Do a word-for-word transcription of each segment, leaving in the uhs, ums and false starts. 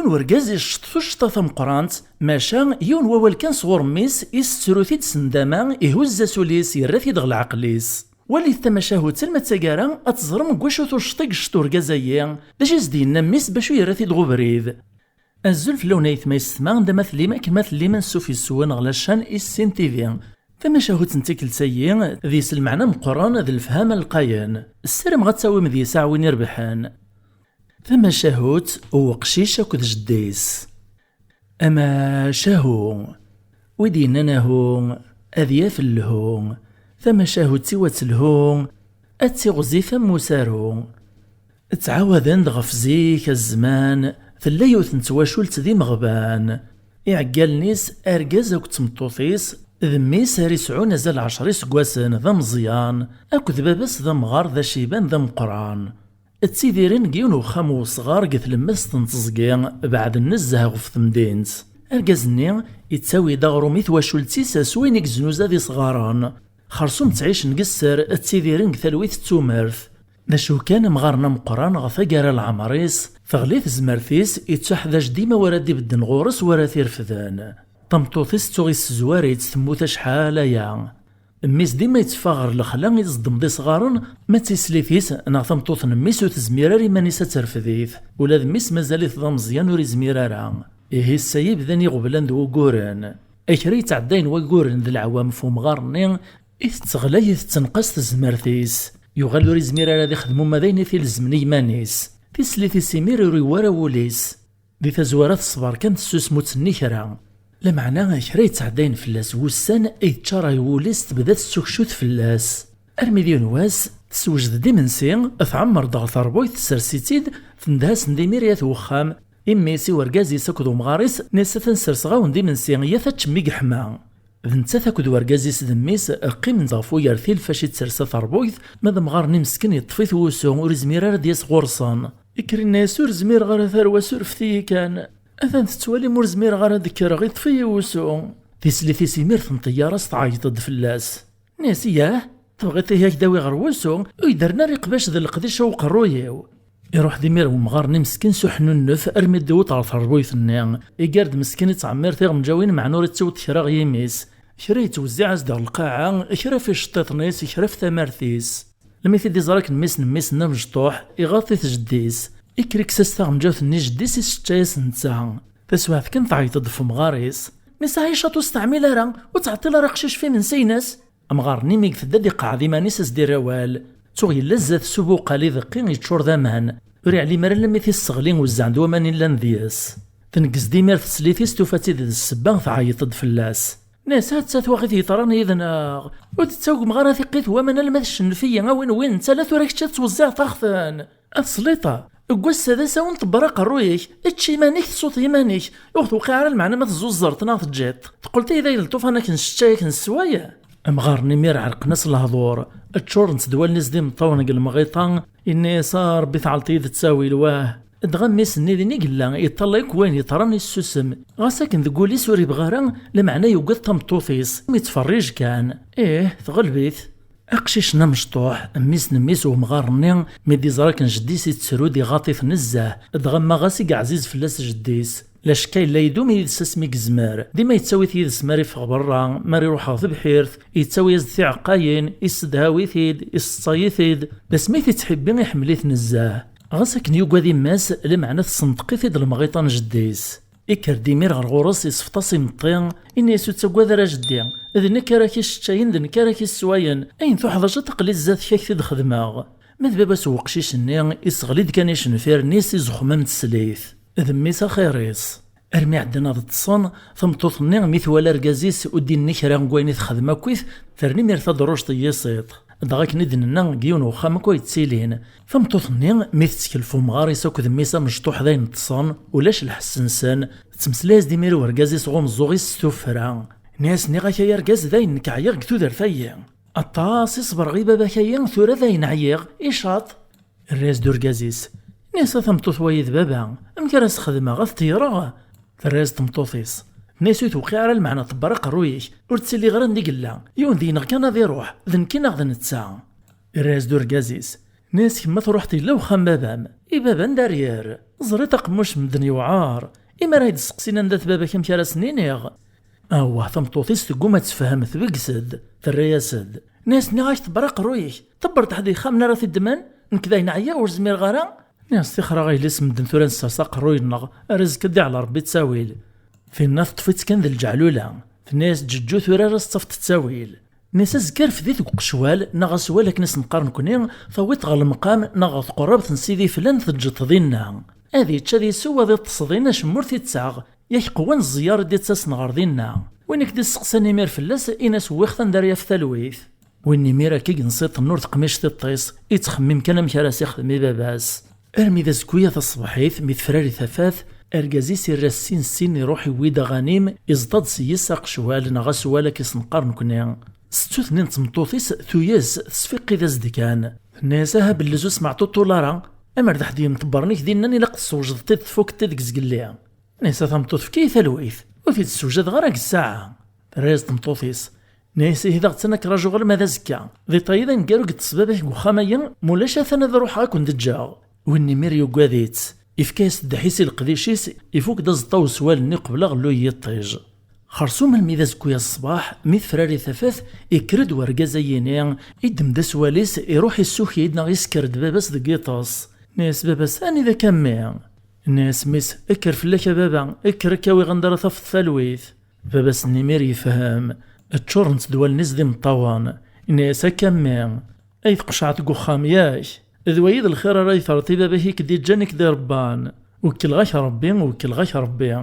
Urgaz icceṭ tuccḍa tameqqrant, maca yiwen wawal kan sɣur mmi-s, issettru-t-id s nndama, ihuzz-as ul-is, yerra-t-id ɣer leɛqel-is. Walit tamacahut alma d taggara, ad teẓrem deg wacu tuccḍa i yecceṭ urgaz-agi, d acu i s-d-yenna mmi-s bacu yerra-t-id ɣer ubrid. Azul fell-awen ayetma yessetma, anda ma tellim, akken ma tellim, ansuf yes-wen ɣer la chaîne Issin T V. Tamacahut n tikkelt-agi, deg-s lmeɛna meqqren d lefhama lqayen. Ssarameɣ ad tawim deg-s aɛwin irebḥen. Tamacahut n weqcic akked jeddi-s. Amacahu. Wi d-yennan ahu, ad yaf lhu. Tamacahut-iw ad telhu, ad tiɣzif am usaru. Ttɛawaden-d ɣef zik, a zzman, tella yiwet n twacult d imeɣban. Iɛeggalen-is, argaz akked tmeṭṭut-is, d mmi-s ara yesɛun azal ɛecra iseggasen, d ameẓyan, akked baba-s d amɣar, d aciban, d ameqqran. Ttidiren deg yiwen uxxam n wesɣar deg tlemmast n teẓgi, beɛden nezzeh ɣef temdint. Argaz-nni yettawi-d aɣrum i twacult-is s wayen i yeznuza d isɣaren. Xersum ttɛicen deg sser, ttidiren deg talwit d tumert. D acu kan, amɣar-nni ameqqran ɣer taggara n leɛmer-is, teɣli tezmert-is, yettuḥdac dima wara d-ibedden ɣur-s, wara t-irefden. Tameṭṭut-is tuɣ issezwar-itt, temmut acḥal aya. Mmi-s dima yetteffeɣ ɣer lexla i tẓeddem d isɣaren, ma d tislit-is neɣ tameṭṭut n mmi-s ur tezmir ara iman-is ad terfed-it. Ula d mmi-s mazal-it d ameẓyan, ur izmir ara. Ihi ssa-yi bdan iɣeblan d wuguren. Kra yetɛeddayen wagguren d leɛwam f umɣar-nni, i tetteɣlay, i tettenqas tezmert-is. Yuɣal ur izmir ara ad ixdem uma d ayen i t-ilezmen i yiman-is. Tislit-is imir ur iwwi ara wul-is. Di tazwara teṣber kan, tessusem, ur tenni kra. Lameɛna kra yetɛeddayen fell-as, wussan i yeččaray wul-is, tebda tettukcut fell-as. Armi d yiwen wass, tessewjed-d imensi, tɛemmer-d ɣer terbuyt, tessers-itt-id, tendeh-asen-d imir i at wexxam, i mmi-s, i urgaz-is akked umɣar-is, nni-as: "Atan serseɣ-awen-d imensi, iyat ad teččem mi yeḥma." D nettat akked urgaz-is d mmi-s qqimen-d ɣef ugertil fac i d-tersa terbuyt, ma d amɣar-nni meskin yeṭṭef-it wusu, ur izmir ara ad d-yas ɣur-sen. Ikker inna-yas: "Ur zmireɣ ara, tarwa surfet-iyi kan. Atan tettwalim ur zmireɣ ara ad d-kkreɣ, iṭṭef-iyi wusu." Tislit-is imir tenṭeyyar-as, tɛeyyeḍ-d fell-as. Nni-as: "Yah, tebɣiḍ ihi ad k-d-awiɣ ɣer wusu? Ur yi-d-rrin ara iqbac d leqdic a uqerruy-iw." Iruḥ-d imir wemɣar-nni meskin s uḥnunef armi d-iwweḍ ɣer terbuyt-nni. Iggar-d meskin ittɛemmir tiɣenǧawin, meɛna ur ittewweḍ kra ɣ yimi-s. Kra yettwezziɛ-as-d ɣer lqaɛa, kra f iceṭṭiḍen-is, kra f tamart-is. Lmi t-id-iẓra akken mmi-s n mmi-s-nni amecṭuḥ, iɣaḍ-it jeddi-s. Ikker ikkes-as taɣenǧawt-nni jeddi-s, isečča-yas netta. Taswiɛt kan tɛeyyeḍ-d f umɣar-is. Nni-as: "Ay, ciṭ ur stɛmil ara, ur ttɛeṭṭil ara aqcic f imensi-ines." Amɣar-nni mi yetedda ad iqeɛɛed iman-is, as-d-irr awal. Tuɣ yella zdat s ubuqal ideqqi yeččur d aman. Ur iɛlim ara lammi t-isseɣli, wezzɛen-d waman i llan deg-s. Tneggez-d imir teslit-is, tufa-tt-id d ssebba, tɛeyyeḍ-d fell-as. Nni-as: "Hatta twaɣit yeḍran yid-neɣ. Ur d-ttagmeɣ ara tiqqit n waman alma tcennef-iyi, a win win netta, ala tura kečč ad twezzɛeḍ-aɣ-ten." A tesliṭ-a, deg wass-a d asawen, ṭebber aqerruy-ik, ečč iman-ik, tsuḍ iman-ik, ur ɣ-tewqiɛ ara lmeɛna ma tezzuzzreḍ neɣ teǧǧiḍ. Teqqel-d ay d ayen lṭufan akken sseččay akken ssway. Amɣar-nni imir ɛerqen-as lehdur, ččurent-d wallen-is d imeṭṭawen deg lemɣiṭa, yenna-yas: "A Ṛebbi, tɛelleḍ-iyi-d ttawil, wah." Dɣa mmi-s-nni din i yella, yeṭṭalay akk wayen yeḍran, yessusem. Ɣas akken deg wul-is ur yebɣi ara, lameɛna yugad tameṭṭut-is, mi yettferrij kan. Ih, tɣelb-it. Aqcic-nni amecṭuḥ, mmi-s n mmi-s wemɣar-nni, mi d-iẓra akken jeddi-s yettru-d, iɣaḍ-it nezzeh, dɣa ma ɣas i yeɛziz fell-as jeddi-s. La cekka yella idum yid-s asmi yezmer. Dima yettawi-t yid-s mi ara yeffeɣ berra, mi ara iruḥ ɣer tebḥirt, yettawi-yas-d tiɛeqqayin, yessedhawi-t-id, yesseḍsay-it-id. D asmi t-ittḥibbi, iḥemmel-it nezzeh. Ɣas akken yugad yemma-s, lameɛna tessenṭeq-it-id lemɣiṭa n jeddi-s. Ikker-d imir ɣer ɣur-s, isfeḍ-as imeṭṭi, inna-yas: "Ur ttagad ara a jeddi, d nekk ara k-isseččayen, d nekk ara k-isswayen, ayen tuḥwaǧeḍ aql-i zdat-k ad k-t-id-xedmeɣ." Ma d baba-s n weqcic-nni, isseɣli-d kan icenfiren-is, izexxem am teslit. D mmi-s axir-is. Armi ɛeddan ad ṭṭsen, tameṭṭut-nni mi twala argaz-is ur d-inni kra n wayen i texdem akkit, terna imir tadruct n yisiṭ. Dɣa akken i d-nenna, deg yiwen uxxam akk ay ttilin. Tameṭṭut-nni, mi tettkel f umɣar-is akked mmi-s amecṭuḥ d ayen ṭṭsen, ulac lḥess-nsen, tettmeslay-as-d imir i urgaz-is ɣ umeẓẓuɣ-is s tuffra. Nni-as: "Nniɣ-ak ay argaz, dayen nekk ɛyiɣ deg tudert-ayi. Aṭas i ṣebreɣ i baba-k-ayi, tura dayen ɛyiɣ, icaṭ." Irra-yas-d urgaz-is: "Nni-as a tameṭṭut, wayi d baba, amek ara s-xedmeɣ, ad t-ṭeyyreɣ?" Terra-yas tmeṭṭut-is: "Nni-as ur tewqiɛ ara lmeɛna, ṭebber aqerruy-ik, ur ttiliɣ ara anda i yella, yiwen deg-neɣ kan ad iruḥ, d nekk neɣ d netta." Irra-yas-d urgaz-is: "Nni-as kemm ma truḥeḍ yella wexxam baba-m, I baba n derrière, ẓriḍ aqemmuc n medden yewɛer. Imi ara yi-d-sseqsin anda-t baba-k, amek ara sen-iniɣ? Awah, tameṭṭut-is tegguma ad tefhem, tbegges-d, terra-yas-d: Nniɣ-as, nniɣ-ak tebber aqerruy-ik, tebber-d ḥed ixxamen ara t-id-mman, nekk dayen ɛyiɣ ur zmireɣ ara. Nniɣ-as, tixer a ɣil-is, medden tura nessers aqerruy-nneɣ, ar azekka ad d-iɛel Rebbi ttawil. Tinna teṭṭef-itt kan d lǧeɛlula, tenna-yas: Ǧeǧǧu tura ara s-tafeḍ ttawil. Nniɣ-as, azekka rfed-it deg uqecwal neɣ aswal akken i s-neqqar nekni, tawiḍ-t ɣer lemqam neɣ ɣer tqerrabt n Sidi Flan, teǧǧeḍ-t dinna. Ad yečč, ad isew, ad iṭṭes din, acemma ur t-ittaɣ. Yak qwan ẓẓyar i d-ittasen ɣer dinna. Win i k-d-isteqsan imir fell-as, in-as wwiɣ-t anda ara yaf talwit. Win imir akka i yenṣiṭen ur teqmic tiṭ-is, ittxemmim kan amek ara s-ixdem i baba-s. Armi d azekka-ya taṣebḥit, mi tefrari tafat, argaz-is irra sin sin, iruḥ iwwi-d aɣanim, iẓḍa-d seg-s aqecwal neɣ aswal akken i s-neqqar nekni. Settut-nni n tmeṭṭut-is tuyes, tesfiqqid-as-d kan. Tenna-yas: Aha bellez ur smeɛṭuṭul ara, amer d ḥedd yemṭebbren-ik dinna ilaq tessewjdeḍ-t-id, tfukeḍ-t-id deg zgelli. Nniɣ-as: A tameṭṭut, efk-iyi talwit, ur t-id-ssewjadeɣ ara deg ssaɛa. Terra-yas tmeṭṭut-is: Nniɣ-as: Ihi daɣ ttan ad k-rajuɣ alma d azekka. Di ṭayeḍ aneggaru i yeṭṭes baba-k deg uxxam-agi, mulac atan ad ruḥeɣ ad ken-d-ǧǧeɣ. Win imir yuggad-itt, ifka-yas ddḥis i leqdic-is, ifuk-d aẓeṭṭa uswal-nni qbel aɣelluy n yiṭij. Xersum almi d azekka-ya ṣṣbeḥ, mi tefrari tafat, ikker-d wergaz-ayini, iddem-d aswal-is, iruḥ issuki-d neɣ isker-d baba-s deg yiṭes. Nniɣ-as: Baba-s, anida-k a mmi? Nniɣ-as: Mmi-s, kker fell-ak a baba, kker ad k-awiɣ anda ara tafeḍ talwit. Baba-s n imir yefhem. Ččurent-d wallen-is d imeṭṭawen. Yenna-yas: Akka a mmi, ay tqecɛeḍ deg uxxam, yak? D wayi d lxir ara yi-terreḍ i baba-k i k-d-iǧǧan, i k-d-irebban. Wekkleɣ-ak Rebbi, wekkleɣ-ak Rebbi.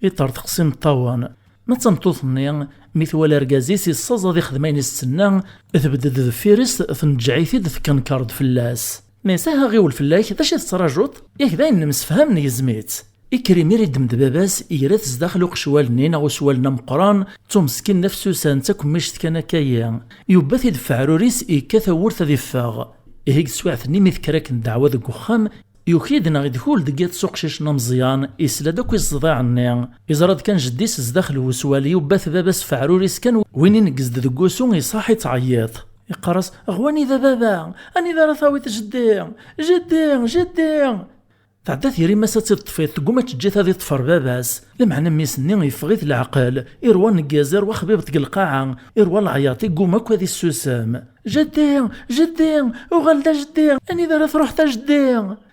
Iṭerṭeq s imeṭṭawen. Ma d tameṭṭut-nni, mi twala argaz-is yessaẓ ad ixdem ayen i s-tenna, tbedd-d deffir-s, tneǧǧeɛ-it-id, tekkenker-d fell-as. Nniɣ-as: Aha ɣiwel fell-ak, d acu i tettrajuḍ? Yak dayen nemsefham, negzem-itt. Ikker imir iddem-d baba-s, igra-t zdaxel uqecwal-nni neɣ uswal-nni ameqqran, d tumeskin d afsusan, d takemmict kan akka-yi. Yubba-t-id ɣef uɛrur-is, yekka tawwurt ad iffeɣ. Ihi deg teswiɛt-nni mi tekker akken ddeɛwa deg uxxam, yuki-d neɣ idkul deg yiḍes uqcic-nni ameẓyan, isla-d akk i ẓẓḍiɛ-nni. Iẓra-d kan jeddi-s zdaxel n uswal, yubba-t baba-s ɣef uɛrur-is kan, win ineggez-d deg wusu iṣaḥ-itt ɛeyyeḍ. Iqqar-as: Ɣwanida baba, anida ara tawiḍ jeddi? Jeddi, jeddi! Tɛedda tiri-m-as ad tt-id-ṭṭfiḍ, tegguma ad teǧǧ-it ad iṭṭfer baba-s. Lameɛna mmi-s-nni yeffeɣ-it leɛqel, irwa aneggaz, irwa axbibeṭ deg lqaɛa, irwa leɛyaṭ, igguma akk ad issusem. Jeddi, jeddi, uɣal-d a jeddi, anida ara truḥeḍ a jeddi?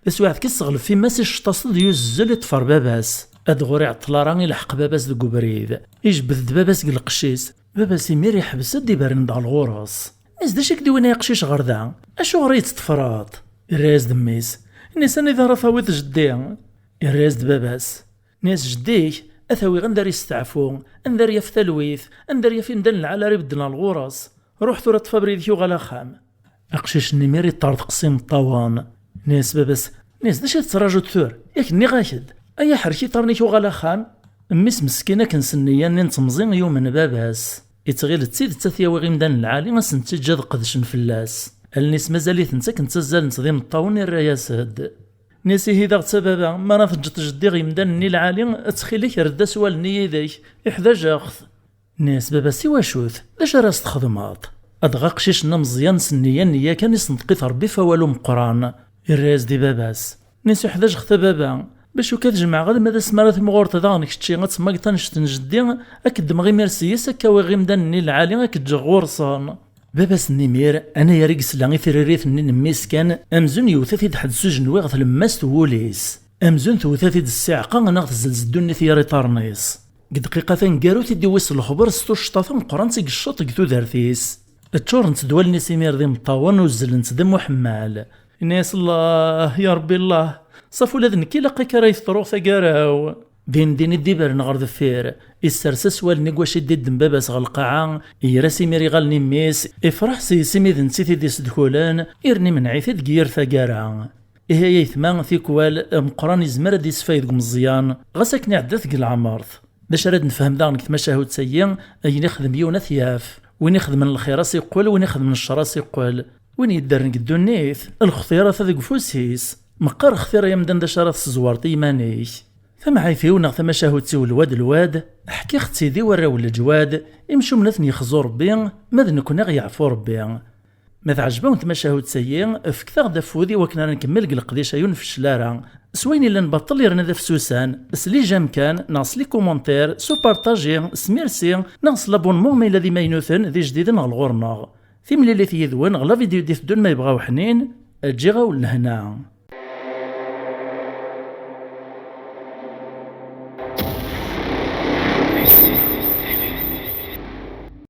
Taswiɛt kan tesseɣlef yemma-s, iceṭṭ-as-d yuzzel iṭṭfer baba-s. Ad ɣur iɛeṭṭel ara ilḥeq baba-s deg ubrid. Ijebbed-d baba-s deg lqecc-is. Baba-s imir iḥbes-d, ibren-d ɣer ɣur-s. Nniɣ-as: D acu i k-d-iwwin ay aqcic ɣer da? Acuɣer i yi-teṭṭfreḍ? Irra-yas-d mmi-s. Nniɣ-as: Anida ara tawiḍ jeddi? Irra-yas-d baba-s. Nniɣ-as: Jeddi-k ad t-awiɣ anda ara yesteɛfu, anda ara yaf talwit, anda ara yaf imdanen lɛali ara ibedden ɣer ɣur-s. Ruḥ tura ṭṭef abrid-ik uɣal axxam. Aqcic-nni imir iṭṭerḍeq s imeṭṭawen. Nniɣ-as: Baba-s, nniɣ-as, d acu i tettrajuḍ tura? Yak nniɣ-ak-d, ay aḥerrek iṭarren-ik uɣal axxam. Mmi-s meskin akken s nneyya-nni n temẓi yumen baba-s. Ittɣil d tidet ad t-yawi ɣer imdanen lɛali, ad sen-tt-iǧǧ ad qedcen fell-as. Allen-is mazal-itent akken ttazzalent d imeṭṭawen, irra-yas-d. Nniɣ-as: Ihi daɣ a baba, mi ara teǧǧeḍ jeddi ɣer yimdanen-nni lɛali, ttxil-k err-d aswal-nni yid-k, iḥdajeɣ-t. Nniɣ-as: Baba-s, i wacu-t? D acu ara s-txedmeḍ? Adɣa aqcic-nni ameẓyan s nneyya-nni yakan, isneṭq-it Ṛebbi f awal umeqqran. Irra-yas-d i baba-s. Nniɣ-as: Uḥdajeɣ-t a baba, bac uka ad jemɛeɣ alma d asmi ara timɣureḍ daɣen kečči, ad temmageḍ annect n jeddi, ad k-ddmeɣ imir seg-s, ad k-awiɣ ɣer imdanen-nni lɛali, ad k-ǧǧeɣ ɣur-sen. Baba-s n imir, anayer i yesla i tririt-nni n mmi-s kan, amzun yewwet-it-id ḥedd s ujenwi ɣer tlemmast n wul-is. Amzun tewwet-it-id ssiɛqa neɣ tezzelz ddunit gar iṭarren-is. Deg dqiqa taneggarut i d-iwwi s lexber s tuccḍa tameqqrant i yecceḍ deg tudert-is. Ččurent-d wallen-is imir d imeṭṭawen, uzzelent d amuḥemmal. Yenna-yas: Allah, ya Ṛebbi Allah, ṣaf ula d nekk ilaq akka ara yi-teḍru taggara-w. Din din i d-ibren ɣer deffir, issers aswal-nni deg wacu i d-iddem baba-s ɣer lqaɛa, iger-as imir iɣallen i mmi-s, ifreḥ s-yes imi d netta i t-id-issedkulen, irna imenneɛ-it-id deg yir taggara. Ihi ay aytma, tikwal, ameqqran izmer ad d-isfay deg umeẓyan, ɣas akken iɛedda-t deg leɛmert. D acu ara d-nefhem daɣen deg tmacahut-agi? Ayen ixdem yiwen ad t-yaf. Win ixedmen lxir ad s-iqqel, win ixedmen ccer ad s-iqqel. Win yeddren deg ddunit, lxetyara ata deg ufus-is. Meqqar xtir ay amdan d acu ara tesseẓwareḍ i yiman-ik. Tamɛayt-iw neɣ tamacahut-iw lwad lwad, ḥkiɣ-tt-id i warraw n leǧwad, imcumen ad ten-yexzu Ṛebbi, ma d nekkni ɣ-yeɛfu Ṛebbi. Ma teɛjeb-awen tmacahut-agi, fket-aɣ-d afud i wakken ara nkemmel deg leqdic-a ur nfeccel ara. S wayen illan baṭel yerna d afsusan, s les j'aime kan, neɣ s les commentaires, s upartaji, s merci, neɣ s l'abonnement ma yella d imaynuten d ijdiden ɣer ɣur-neɣ. Timlilit yid-wen ɣer la vidéo d-iteddun ma yebɣa uḥnin, ǧǧiɣ-awen lehna.